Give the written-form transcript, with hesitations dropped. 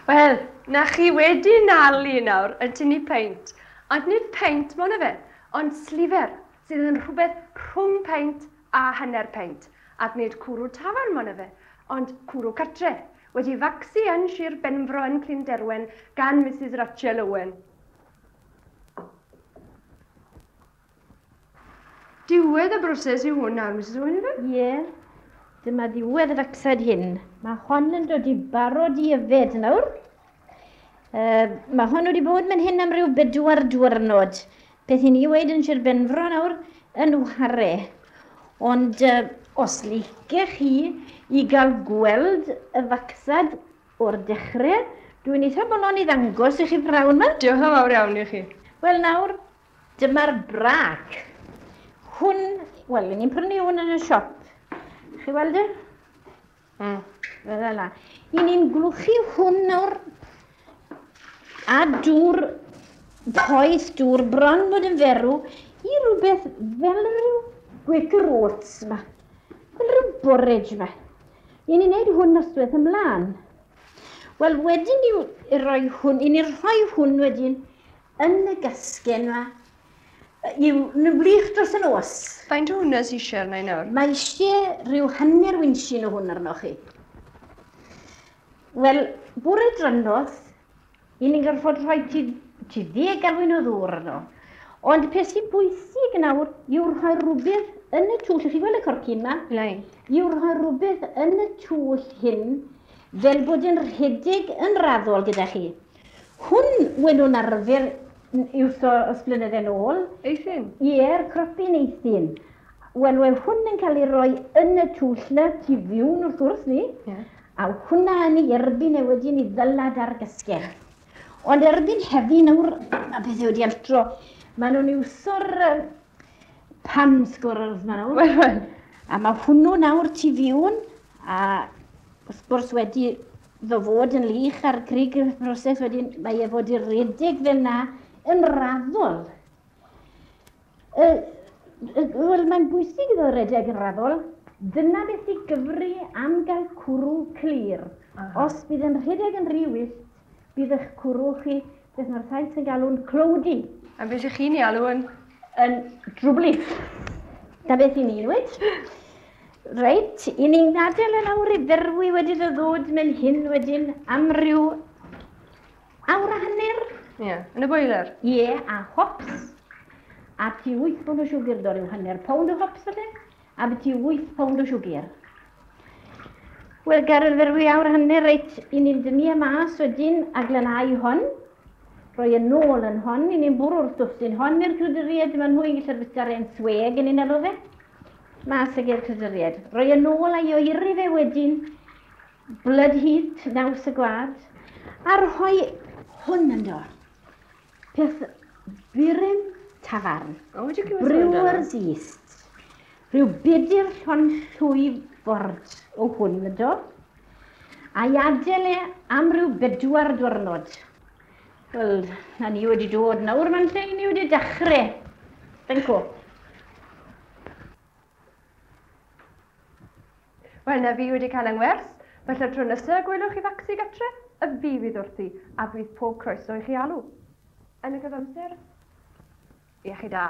Wel, na chi wedi nalu nawr yn tynnu peint. Ond nid peint mono fe, ond slifer, sydd yn rhywbeth rhwng peint a hanner peint. Ac nid cwrw tafarn mono fe, ond cwrw cartre, wedi facsu yn Sir Benfro yn Clunderwen gan Misus Rachel Owen. Diwedd y broses yw hwn nawr, Misus Owen, ife? Ie. Dyma ddiwedd y facsad hyn. Mae hon yn dod i barod i yfed nawr. Uh, mae hon wedi bod mynd hyn am ryw bedwar diwrnod. Peth i ni weid yn Sir Benfro nawr yn whare. Ond uh, os licech chi i gael gweld y facsad o'r dechrau, dwi'n eitha bolon i ddangos i chi prawn yma. Diolch yn fawr iawn i chi. Wel nawr, Dyma'r brac. Hwn, wel, ni'n prynu hwn yn y siop. Chi weld e? Fel yna. I ni'n glwchu hwn nawr a dŵr poeth, dŵr bron bod yn ferw, i rhywbeth fel rhyw Quaker Oats yma. Fel rhyw borridge yma. I ni'n neud hwn noswaith ymlaen. Wel, wedyn i roi hwn, i ni rhoi hwn wedyn Yn y gasgen 'ma. Yw, nhw'n wlych dros y nos. Faint o hwnna sy eisiau arna i nawr? Mae eisiau rhyw hanner winsin o hwn arnoch chi. Wel, bore drannoth, i ni'n gorfod rhoi ti, ti ddeg galwyn o ddŵr arno. Ond peth sy'n bwysig nawr yw rhoi rhywbeth yn y twll. Chi gweld y corcyn 'ma? Nai. Yw rhoi rhywbeth yn y twll hyn fel bod yn rhedeg yn raddol gyda chi. Hwn wen nhw'n arfer iwso ys blynydde nôl. Eithin? Ie'r cropyn eithin. Wel, we hwn yn cael ei roi yn y twll 'na tu fiwn wrth gwrs ni. Ie. A hwnna yn ei erbyn e wedyn i ddylad ar gysgell. Ond erbyn heddi nawr, ma' pethe wedi altro. Ma' nhw'n iwso'r yy pan sgwrls 'ma nawr. Wel, wel. A ma' hwnnw nawr tu fiwn, a wrth gwrs wedi Iddo fod yn lych ar grug y broses wedyn, mae e fod i redeg fel na yn raddol. Wel, mae'n bwysig iddo redeg yn raddol. Dyna beth sy'n gyfri am gael cwrw clir. Os bydd yn rhedeg yn rhy wyllt, bydd eich cwrw chi, beth mae'r Sais yn galw'n cloudy. A beth ych chi'n ei alw yn? Yn drwblith. Na beth i ni'n weud. Reit, i ni'n gadael e lawr i ferwi wedi iddo ddod mewn hyn wedyn am ryw awr a hanner. Ie, yeah, yn y boiler. Ie, yeah, a hops. A ti 8 pownd o siwgr do, rhyw hanner pownd o hops falle. A ti 8 pownd o siwgr. Wel, gael ferwi awr a hanner, reit, i ni'n dynnu e mas wedyn a glanhau hon. Rhoi e nôl yn hon, i ni'n bwrw'r stwff sy'n hon i'r crwydriaid, maen nhw'n gallu bwyta'r ein sweg yn ni'n alw fe. Mas ag e'r cysuriad. Roi e nôl a'i oeri fe wedyn, blood heat, naws y gwlad, a rhoi hwn ynddo. Peth burum tafarn. O, wedi clywed sôn amdano. Brewer's Yeast. Rhyw bedyr llond llwy ford o hwn ynddo. A'i adael e am ryw bedwar diwrnod. Wel, na ni wedi dod nawr man lle ni wedi dechrau. Thank you. Wel, na fi wedi cael yng ngwers. Felly'r tro nesaf gwelwch chi facsi gatre, y fi fydd wrthi, a bydd pob croeso i chi alw. Yn y cyfamser, iechyd da.